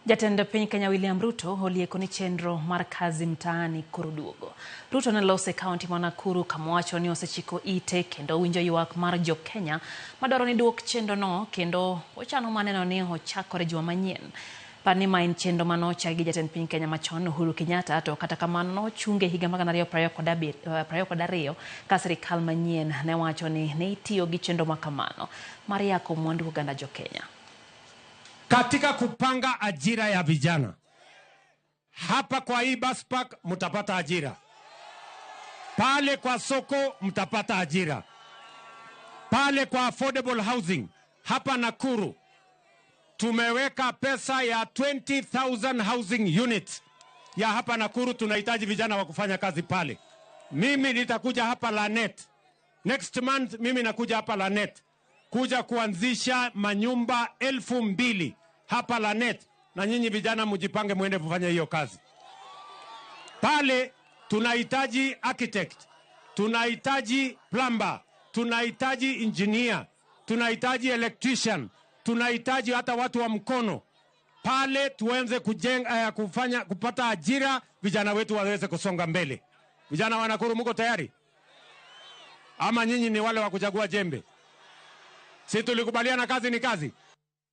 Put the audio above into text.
Jatend piny Kenya William Ruto olieko ni chenro mar kazi mtaani koro duogo. Ruto ne loso e kaunti ma Nakuru kama owacho ni osechiko ite kendo winjo ywak mar jo Kenya madwaro ni duok chenro no kendo ochano maneno ni ochakore juma manyien. Par ni ma en chenro manochaki gi jatend piny Kenya machon Uhuru Kenyatta, to kata kamano nochunge higa mar 2022 ka sirikal manyien ne wacho ni ne itiyo gi chenro makamano mar yako mwandu oganda jo Kenya. Katika kupanga ajira ya vijana hapa kwa hii bus park mtapata ajira, pale kwa soko mtapata ajira, pale kwa affordable housing hapa Nakuru tumeweka pesa ya 20,000 housing units ya hapa Nakuru. Tunahitaji vijana wa kufanya kazi pale. Mimi nitakuja hapa Lanet next month, mimi nakuja hapa Lanet kuja kuanzisha manyumba 2,000 hapa Lanet, na nyinyi vijana mjipange muende kufanya hiyo kazi pale. Tunahitaji architect, tunahitaji plumber, tunahitaji engineer, tunahitaji electrician, tunahitaji hata watu wa mkono pale, tuanze kujenga, kufanya kupata ajira, vijana wetu waweze kusonga mbele. Vijana wa Nakuru, mko tayari ama nyinyi ni wale wa kuchagua jembe? Si tulikubaliana kazi ni kazi?